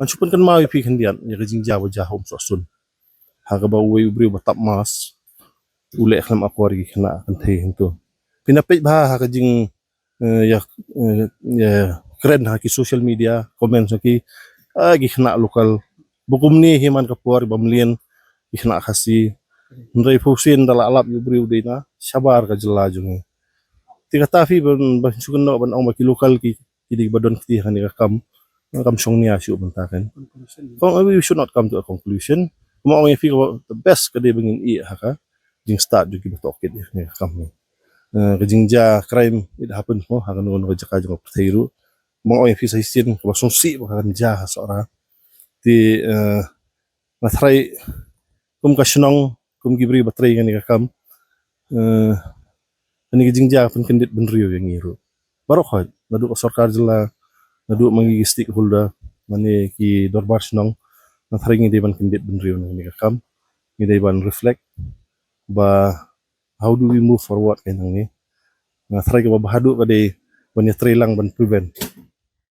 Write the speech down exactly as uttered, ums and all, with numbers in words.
Ngan shu pynkynmaw ïa phi khyndiat ïa ka jingjia ba jia ha Umsohsun, ha kaba uwei u briew ba tap mask u leh khlem akor ïa ki khynnah kynthei hangto. Phin da peit bha ha ka jing, eh, ïa, eh, ïa kren ha ki social media, comment ha ki, ah, ki khynnah local. Ba kumne hi man ka por ba mlien ki khynnah Khasi. Hynrei phew sien da la lap ïa u briew dei na shabar ka jylla jong ngi. Te kata phi ban, ban shu kynnoh ban ong ba ki local ki, ki dei ba don kti ha kane ka kam. Kam shong nia shuh mynta kan. Kong, we should not come to a conclusion. Kumba ong ïa phi, ka the best ka dei ba ngin ïeh ha ka jingstad jong kiba tohkit ïa kane ka kam ni. Eh, ka jingjia crime, it happens mo ha kano kano ka jaka jong ka pyrthei ruh. Kumba ong ïa phi, sa shisien kaba sngewsih ba kan jia ha Sohra. Te, eh, nga tharai kum ka shnong, kum ki briew ba trei kane ka kam, eh, kane ka jingjia pynkyndit bynriew ïa ngi ruh baroh khoit, naduh ka sorkar jylla, naduh ma ngi ki stakeholder, mane ki dorbar shnong. Nga tharai ngi dei ban kyndit bynriew na kane ka kam. Ngi dei ban reflect ba how do we move forward ka nangne. Nga tharai kaba bha haduh ka dei ban ïatrei lang ban prevent.